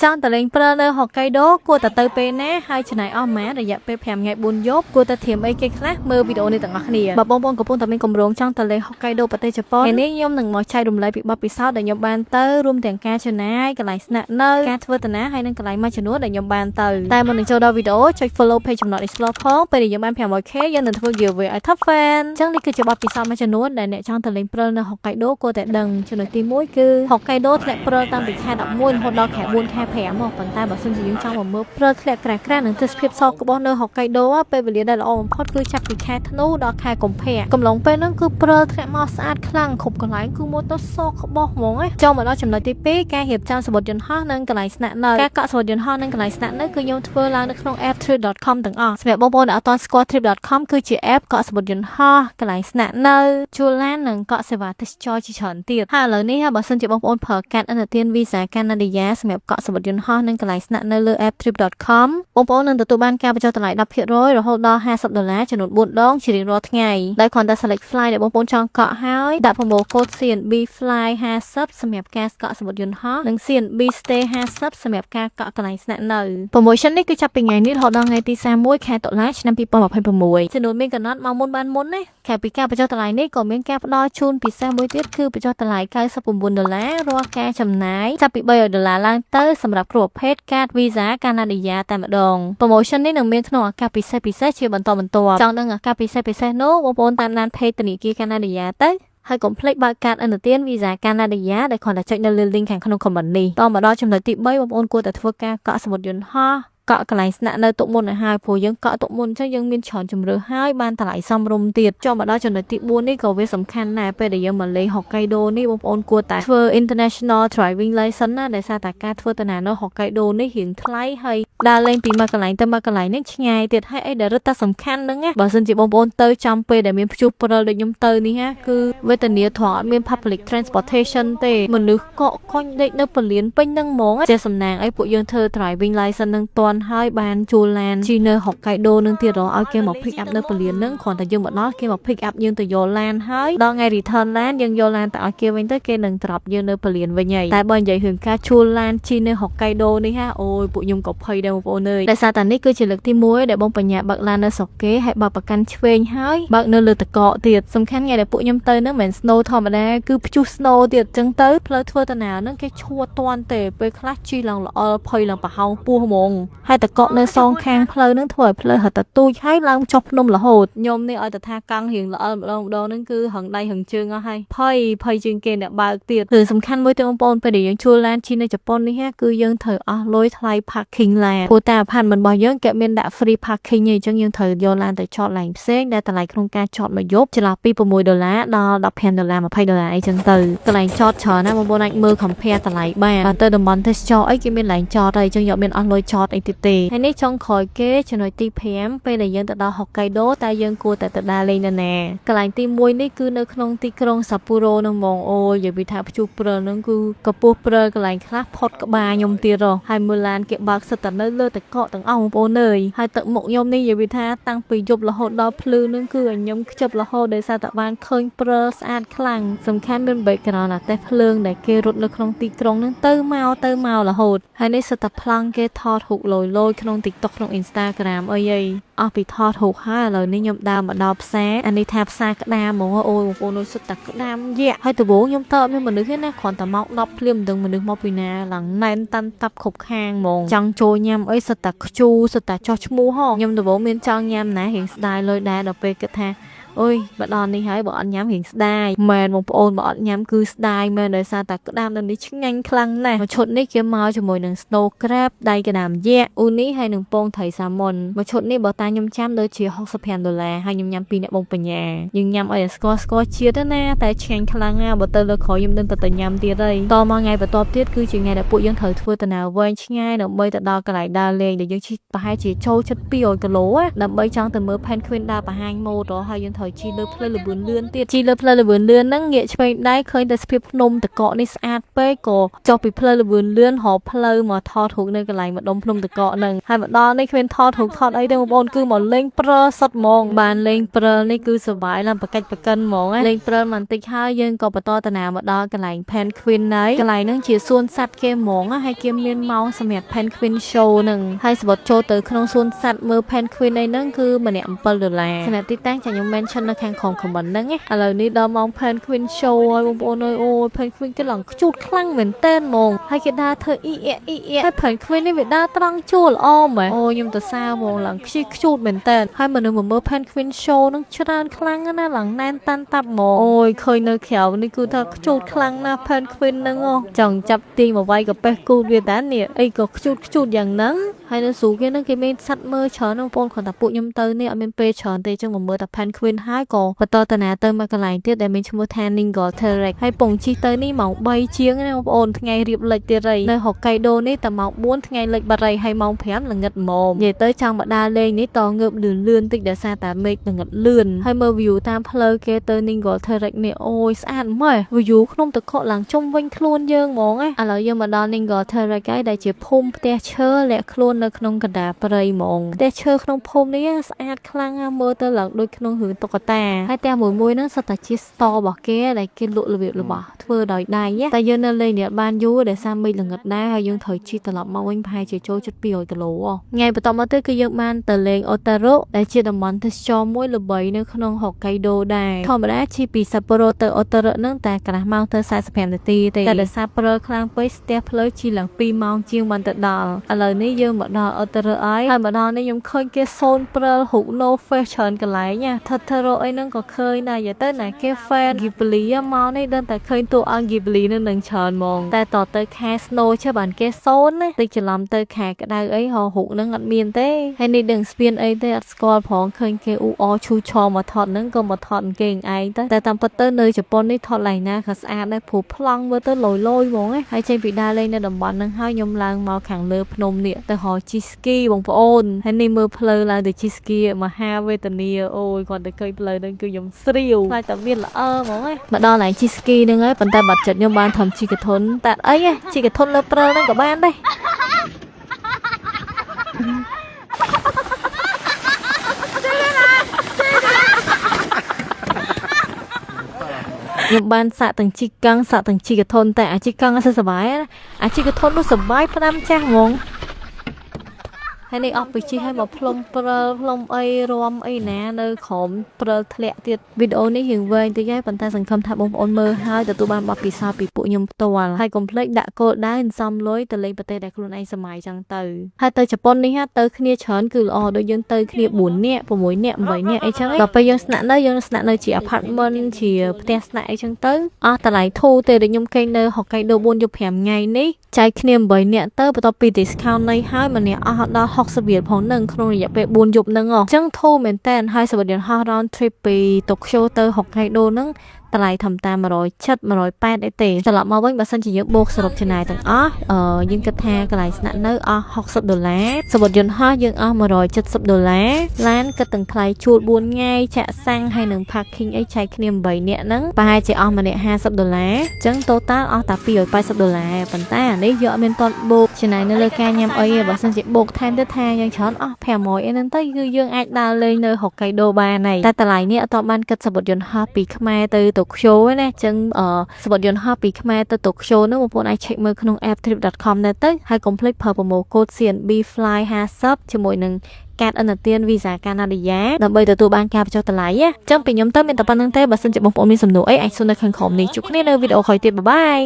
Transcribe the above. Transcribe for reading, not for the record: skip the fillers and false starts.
ចង់ទៅលេងព្រិលនៅហុកកៃដូគួរតែទៅពេលណាហើយចំណាយអស់ប៉ុន្មានរយៈពេល5ថ្ងៃ4យប់គួរតែត្រៀមអីគេខ្លះមើលវីដេអូនេះទាំងអស់គ្នាបើបងប្អូនកំពុងតែមានគម្រោងចង់ទៅលេងហុកកៃដូប្រទេសជប៉ុនថ្ងៃនេះខ្ញុំនឹងមកចែករំលែកពីបទពិសោធន៍ដែលខ្ញុំបានទៅរួមទាំងការចំណាយកន្លែងស្នាក់នៅការធ្វើដំណើរហើយនិងកន្លែងមួយចំនួនដែលខ្ញុំបានទៅតែមុននឹងចូលដល់វីដេអូចុច follow page ចំណត explore ផងពេលដែលយើងបាន 500K យើងនឹងធ្វើ giveaway ឲ្យ top fan អញ្ចឹងនេះគឺជាបទពិសោធន៍មួយចំនួនដែលអ្នកចង់ទៅលេងព្រិលនៅហុកកៃដូគួរតែដឹងចំណុចទី1គឺហុកកៃដូធ្លាក់ព្រិលតាំងពីខែ11រហូតដល់ខែ4ខែ5មកប៉ុន្តែបើសិនជាយើងចង់មកមើលព្រិលធ្លាក់ក្រាស់ៗនិងទេសភាពសក្បុសនៅហុកកៃដូពេលវេលាដែលល្អបំផុតគឺចាប់ពីខែធ្នូដល់ខែកុម្ភៈកំឡុងពេលហ្នឹងគឺព្រិលធ្លាក់មកស្អាតខ្លាំងគ្រប់កន្លែងគឺមើលទៅសក្បុសហ្មងណាចូលមកដល់ចំណុចទី2ការរៀបចំសំបុត្រយន្តហោះនិងកន្លែងស្នាក់នៅការកក់សំបុត្រយន្តហោះនិងកន្លែងស្នាក់នៅគឺខ្ញុំធ្វើឡើងនៅក្នុង app trip.com ទាំងអស់សម្រាប់បងប្អូនដែលអត់ទាន់ស្គាល់ trip.com គឺជា app កក់សំបុត្រយន្តហោះកន្លែងស្នាក់នៅជួលឡាននិងកក់សេវាទេសចរជាច្រើនទៀតហើយឥឡូវនេះបើសិនជាបងប្អូនប្រើកាតឥណទាន Visa Canada សម្រាប់កក់សំបុត្រយន្តហោះនិងកន្លែងស្នាក់នៅលើ app trip.com បងប្អូននឹងទទួលបានការបញ្ចុះតម្លៃ10%រហូតដល់50ដុល្លារចំនួន4ដងជារៀងរាល់ថ្ងៃដោយគ្រាន់តែ select flight ដែលបងប្អូនចង់កក់ហើយដាក់ promo code CNB fly 50សម្រាប់ការកក់សំបុត្រយន្តហោះនិង CNB stay 50សម្រាប់ការកក់កន្លែងស្នាក់នៅ promotion នេះគឺចាប់ពីថ្ងៃនេះរហូតដល់ថ្ងៃទី31ខែតុលាឆ្នាំ2026ចំនួនមានកំណត់មកមុនបានមុនណាក្រៅពីការបញ្ចុះតម្លៃនេះក៏មានការផ្ដល់ជូនពិសេសមួយទៀតគឺបញ្ចុះតម្លៃ99ដុល្លាររាល់ការចំណាយចាប់ពី300ដុល្លារឡើងទៅសម្រាប់គ្រប់ប្រភេទកាត Visa Canada តែម្ដង promotion នេះនឹងមានក្នុងឱកាសពិសេសពិសេសជាបន្តបន្ទាប់ចង់ដឹងឱកាសពិសេសពិសេសនោះបងប្អូនតាមដាន page ធនាគារ Canada ទៅហើយកុំភ្លេចបើកកាតឥណទាន Visa Canada ដែលគ្រាន់តែចុចនៅលើ link ខាងក្នុង comment នេះតមកដល់ចំណុចទី3បងប្អូនគួរតែធ្វើការកក់សំបុត្រយន្តហោះកក់កន្លែងស្នាក់នៅទុកមុនឲ្យហើយព្រោះយើងកក់ទុកមុនអញ្ចឹងយើងមានច្រើនជម្រើសហើយបានតម្លៃសមរម្យទៀតចូលមកដល់ចំណុចទី4នេះក៏វាសំខាន់ដែរពេលដែលយើងមកលេងហុកកៃដូនេះបងប្អូនគួរតែធ្វើ international driving license ណាដោយសារតែការធ្វើដំណើរនៅហុកកៃដូនេះរៀងថ្លៃហើយដើរលេងពីមួយកន្លែងទៅមួយកន្លែងនេះឆ្ងាយទៀតហើយអីដែលរឹតតែសំខាន់ហ្នឹងណាបើសិនជាបងប្អូនទៅចំពេលដែលមានព្យុះព្រិលដូចខ្ញុំទៅនេះណាគឺវេទនាត្រង់អត់មាន public transportation ទេមនុស្សកក់កុញដេកនៅពលានពេញហ្នឹងហ្មងចេះសំណាងអីពួកយើងធ្វើ driving license នឹងតាន់ហើយបានជួលឡានជិះនៅហុកកៃដូនឹងទៀតរកឲ្យគេមក pick up នៅពលានហ្នឹងគ្រាន់តែយើងមកដល់គេមក pick up យើងទៅយកឡានហើយដល់ថ្ងៃ return ឡានយើងយកឡានទៅឲ្យគេវិញទៅគេនឹង drop យើងនៅពលានវិញហើយតែបើនិយាយរឿងការជួលឡានជិះនៅហុកកៃដូនេះហាអូយពួកខ្ញុំក៏ភ័យដែរបងប្អូនអើយដោយសារតែនេះគឺជាលើកទី1ដែលបងបញ្ញាបើកឡាននៅស្រុកគេហើយបើកប្រកាន់ឆ្វេងហើយបើកនៅលើតកកទៀតសំខាន់ថ្ងៃដែលពួកខ្ញុំទៅហ្នឹងមិនមែន snow ធម្មតាគឺព្យុះ snow ទៀតអញ្ចឹងទៅផ្លូវធ្វើដំណើរហ្នឹងគេឈួតតាន់ទេពេលខ្លះជិះឡើងល្អល់ភ័យឡើងប្រហោងពោះហ្មងហើយតកកនៅសងខាងផ្លូវហ្នឹងធ្វើឲ្យផ្លូវហត់តែទូចហើយឡើងចុះភ្នំរហូតខ្ញុំនេះឲ្យតែថាកង់រៀងល្អល់ម្ដងម្ដងហ្នឹងគឺហឹងដៃហឹងជើងអស់ហើយភ័យភ័យជាងគេអ្នកបើកទៀតគឺសំខាន់មួយទៀតបងប្អូនពេលដែលយើងជួលឡានជិះនៅជប៉ុននេះគឺយើងត្រូវអស់លុយថ្លៃ parking ឡានព្រោះតែ apartment របស់យើងគេមានដាក់ free parking ទេអញ្ចឹងយើងត្រូវយកឡានទៅចតឡានផ្សេងដែលតម្លៃក្នុងការចតមួយយប់ចន្លោះពី6ដុល្លារដល់15ដុល្លារ20ដុល្លារអីចឹងទៅកន្លែងចតច្រើនណាស់បងប្អូនអាចមើល compare តម្លៃបានបើទៅតំបន់ទេសចរអីគេមានកន្លែងចតហើយអញ្ចឹងយកមានអស់លុយចតអីទៀតទេហើយនេះចុងក្រោយគេចំណុចទី5ពេលដែលយើងទៅដល់ហុកកៃដូតើយើងគួរតែទៅដើរលេងនៅណាកន្លែងទី1នេះគឺនៅក្នុងទីក្រុងសាពូរ៉ូនឹងហ្មងអូយនិយាយពីថាព្យុះព្រិលហ្នឹងគឺកពស់ព្រិលកន្លែងខ្លះផុតក្បាលខ្ញុំទៀតហ៎ហើយមើលឡានគេបើកសិតតែនៅលើតកកទាំងអស់បងប្អូនអើយហើយទឹកមុខខ្ញុំនេះនិយាយពីថាតាំងពីយប់រហូតដល់ភ្លឺហ្នឹងគឺឲ្យខ្ញុំខ្ជិបរហូតដោយសារតែបានឃើញព្រិលស្អាតខ្លាំងសំខាន់មាន background អាតេះភ្លើងដែលគេរត់នៅក្នុងទីក្រុងហ្នឹងទៅមកទៅមករហូតហើយនេះសិតតែប្លង់គេថតរូបលយលយក្នុង TikTok ក្នុង Instagram អីអីអស់ពីថតរូបហើយឥឡូវនេះខ្ញុំដើរមកដល់ផ្សារអានេះថាផ្សារក្តាមហ្មងអូយបងប្អូនសុទ្ធតែក្តាមយក្សហើយដំបូងខ្ញុំទៅអត់មានមនុស្សទេណាគ្រាន់តែម៉ោង10ភ្លាមមិនដឹងមនុស្សមកពីណាឡើងណែនតាន់តាប់គ្រប់ខាងហ្មងចង់ចូលញ៉ាំអីសុទ្ធតែខ្ជូសុទ្ធតែចោះឈ្មោះហ៎ខ្ញុំដំបូងមានចង់ញ៉ាំណារៀងស្ដាយលុយដែរដល់ពេលគិតថាអូយបើដល់នេះហើយបើអត់ញ៉ាំរៀងស្ដាយមែនបងប្អូនបើអត់ញ៉ាំគឺស្ដាយមែនដោយសារតែក្តាមនៅនេះឆ្ងាញ់ខ្លាំងណាស់មួយឈុតនេះគេមកជាមួយនឹង snow crab ដៃក្តាមយក្សអ៊ូនីហើយនឹងពងត្រីសាម៉ុនមួយឈុតនេះបើតាខ្ញុំចាំដូចជា65ដុល្លារហើយខ្ញុំញ៉ាំពីរអ្នកបងបញ្ញាយើងញ៉ាំឲ្យស្គាល់ស្គាល់ជាតិណាតែឆ្ងាញ់ខ្លាំងណាស់បើទៅលើក្រោយខ្ញុំដឹងតែទៅញ៉ាំទៀតហើយតមកថ្ងៃបន្ទាប់ទៀតគឺជាថ្ងៃដែលពួកយើងត្រូវធ្វើដំណើរវែងឆ្ងាយដើម្បីទៅដល់កន្លែងដើរលេងដែលយើងជិះប្រហែលជាចូលជិត200គីឡូដើម្បីចង់ទៅមើល penguin ដើរបង្ហាញម៉ូដហើយយើងត្រូវ ត្រូវជិះលើផ្លូវល្បឿនលឿនទៀតជិះលើផ្លូវល្បឿនលឿនហ្នឹងងាកឆ្វេងដៃឃើញតែសភាពភ្នំតកកនេះស្អាតពេកក៏ចុះពីផ្លូវល្បឿនលឿនរកផ្លូវមកថតរូបនៅកន្លែងម្ដុំភ្នំតកកហ្នឹងហើយមកដល់នេះគ្មានថតរូបថតអីទេបងប្អូនគឺមកលេងព្រិលសុទ្ធហ្មងបានលេងព្រិលនេះគឺសប្បាយឡើងបកាច់បកិនហ្មងណាលេងព្រិលបន្តិចហើយយើងក៏បន្តតាណាមកដល់កន្លែង Penguin ហើយកន្លែងហ្នឹងជាសួនសត្វគេហ្មងណាហើយគេមានម៉ោងសម្រាប់ Penguin Show ហ្នឹងហើយសបុតចូលទៅក្នុងសួនសត្វមើល Penguin អីហ្នឹងគឺម្នាក់7ដុល្លារសម្រាប់ទីតាំងចាខ្ញុំ mention នៅខាងក្រោម comment ហ្នឹងណាឥឡូវនេះដល់ម៉ោង Penguin Show ហើយបងប្អូនអើយអូយ Penguin គេឡើងខ្ជូតខ្លាំងមែនតើហ្មងហើយគេដើរធ្វើអ៊ីអ៊ីអ៊ីហើយ Penguin នេះវាដើរត្រង់ជួលល្អមែនអូខ្ញុំទៅសើហ្មងឡើងខ្ជិះខ្ជូតមែនតើហើយមនុស្សមកមើល Penguin Show ហ្នឹងច្រើនខ្លាំងណាស់ឡើងណែនតាន់តាប់ហ្មងអូយឃើញនៅក្រៅនេះគឺថាខ្ជូតខ្លាំងណាស់ Penguin ហ្នឹងអូចង់ចាប់ទាញមកវាយកាប៉េះគូតវាតានេះអីក៏ខ្ជូតខ្ជូតយ៉ាងហ្នឹងហើយនៅស្រុកគេហ្នឹងគេមានសត្វមើលច្រើនបងប្អូនគ្រាន់តែពួកខ្ញុំទៅនេះអត់មានពេលច្រើនទេចឹងមកមើលតែ Penguin ហើយក៏បន្តតាណាទៅមកកន្លែងទៀតដែលមានឈ្មោះថា Ningle Terrace ហើយពងជិះទៅនេះម៉ោង3ជាងណាបងប្អូនថ្ងៃរៀបលិចទៀតហើយនៅហុកកៃដូនេះតែម៉ោង4ថ្ងៃលិចបាត់ហើយហើយម៉ោង5ល្ងិតហ្មងនិយាយទៅចង់មកដើរលេងនេះតងើបលឿនលឿនតិចដោយសារតែមេឃល្ងិតលឿនហើយមើល view តាមផ្លូវគេទៅ Ningle Terrace នេះអូយស្អាតម៉េះ view ភ្នំតកកឡើងជុំវិញខ្លួនយើងហ្មងណាឥឡូវយើងមកដល់ Ningle Terrace ហើយដែលជាភូមិផ្ទះឈើលាក់ខ្លួននៅក្នុងកណ្ដាលព្រៃហ្មងផ្ទះឈើក្នុងភូមិនេះស្អាតខ្លាំងណាស់មើលទៅឡើងដូចក្នុងរឿងតុក្កតាហើយផ្ទះមួយមួយហ្នឹងសុទ្ធតែជា store របស់គេដែលគេលក់របៀបរបស់ធ្វើដោយដៃតែយើងនៅលេងនេះបានយូរដោយសារមេឃល្ងិតដែរហើយយើងត្រូវជិះត្រឡប់មកវិញប្រហែលជាចូលជិត200គីឡូថ្ងៃបន្តមកទៀតគឺយើងបានទៅលេងអូតារុដែលជាតំបន់ទេសចរមួយល្បីនៅក្នុងហុកកៃដូដែរធម្មតាជិះពីសាប៉ូរ៉ូទៅអូតារុហ្នឹងតែកន្លះម៉ោងទៅ45នាទីទេតែដោយសារព្រិលខ្លាំងពេកស្ទះផ្លូវជិះឡើង2ម៉ោងជាងបានទៅដល់ឥឡូវនេះយើងមកដល់អូតារុហើយហើយមកដល់នេះខ្ញុំឃើញគេសូនព្រិលរូប No Face ច្រើនកន្លែងណា Totoro អីហ្នឹងក៏ឃើញដែរនិយាយទៅណាគេ fan Ghibli មកនេះដឹងតែឃើញតួអង្គ Ghibli នៅនឹងច្រើនហ្មងតែតទៅខែ snow ចេះបានគេសូនណាតិចច្រឡំទៅខែក្តៅអីហោរូបហ្នឹងអត់មានទេហើយនេះដឹងស្ពានអីទេអត់ស្គាល់ផងឃើញគេអ៊ូអឈូឆមកថតហ្នឹងក៏មកថតគេឯងទៅតែតាមពិតទៅនៅជប៉ុននេះថតឡើងណាក៏ស្អាតដែរព្រោះប្លង់មើលទៅលយលយហ្មងណាហើយចេញពីដើរលេងនៅតំបន់ហ្នឹងហើយខ្ញុំឡើងមកខាងលើភ្នំនេះទៅរកជិះ ski បងប្អូនហើយនេះមើលផ្លូវឡើងទៅជិះ ski មហាវេទនាអូយគាត់ទៅឃើញផ្លូវហ្នឹងគឺខ្ញុំស្រាវខ្លាចតែមានល្អហ្មងណាមកដល់ឡើងជិះ ski ហ្នឹងហើយប៉ុន្តែបាត់ចិត្តខ្ញុំបានធ្វើជិះកធុនតែអីជិះកធុនលើព្រិលហ្នឹងក៏បានដែរខ្ញុំបានសាក់ទាំងជីកង់សាក់ទាំងជីកធុនតែអាជីកង់អត់សូវសប្បាយណាអាជីកធុននោះសប្បាយផ្ដាំចាស់ហ្មងហើយនេះអស់ពីជីឲ្យមកផ្លុំព្រិលផ្លុំអីរំអីណានៅក្រោមព្រិលធ្លាក់ទៀតវីដេអូនេះរៀងវែងតិចហើយប៉ុន្តែសង្ឃឹមថាបងប្អូនមើលហើយទទួលបានបទពិសោធន៍ពីពួកខ្ញុំផ្ទាល់ហើយកុំភ្លេចដាក់គោលដៅសន្សំលុយទៅលេងប្រទេសដែលខ្លួនឯងសម័យចឹងទៅហើយទៅជប៉ុននេះទៅគ្នាច្រើនគឺល្អដូចយើងទៅគ្នា4នាក់6នាក់8នាក់អីចឹងដល់ពេលយើងស្នាក់នៅយើងស្នាក់នៅជា apartment ជាផ្ទះស្នាក់អីចឹងទៅអស់តម្លៃធូរទេដូចខ្ញុំគេងនៅហុកកៃដូ4យប់5ថ្ងៃនេះចែកគ្នា8នាក់ទៅបន្ទាប់ពី discount នៃហើយម្នាក់អស់ដល់60រៀលផងនឹងក្នុងរយៈពេល4យប់ហ្នឹងអញ្ចឹងធូរមែនតើហើយសវត្ថយន្តហោះ round trip ពីតូក្យូទៅហុកកៃដូហ្នឹងតម្លៃធម្មតា170 180អីទេត្រឡប់មកវិញបើសិនជាយើងបូកសរុបចំណាយទាំងអស់អឺយើងគិតថាកន្លែងស្នាក់នៅអស់60ដុល្លារសវត្ថយន្តហោះយើងអស់170ដុល្លារឡានគិតទាំងថ្លៃជួល4ថ្ងៃចាក់សាំងហើយនឹង parking អីចែកគ្នា8នាក់ហ្នឹងប្រហែលជាអស់ម្នាក់50ដុល្លារអញ្ចឹង total អស់តែ280ដុល្លារប៉ុន្តែអានេះយកអត់មានតន់បូកចំណាយនៅលើការញ៉ាំអីទេបើសិនជាបូកថែមទៅថាយ៉ាងច្រើនអស់500អីហ្នឹងទៅគឺយើងអាចដើរលេងនៅហុកកៃដូបានហើយតែតម្លៃនេះអត់តបានគិតសវត្ថយន្តហោះពីខ្មែរទៅតូក្យូទេណាអញ្ចឹងអឺសវត្ថយន្តហោះពីខ្មែរទៅតូក្យូហ្នឹងបងប្អូនអាច check មើលក្នុង app trip.com ដែរទៅហើយកុំភ្លេចប្រើ promo code CNB Fly 50ជាមួយនឹងកាតឥណទាន Visa កាណាឌីយ៉ាដើម្បីទទួលបានការបញ្ចុះតម្លៃណាអញ្ចឹងពីខ្ញុំទៅមានតែប៉ុណ្្នឹងទេបើសិនជាបងប្អូនមានសំណួរអីអាចសួរនៅខាងក្រោមនេះជួបគ្នានៅវីដេអូក្រោយទៀត bye bye.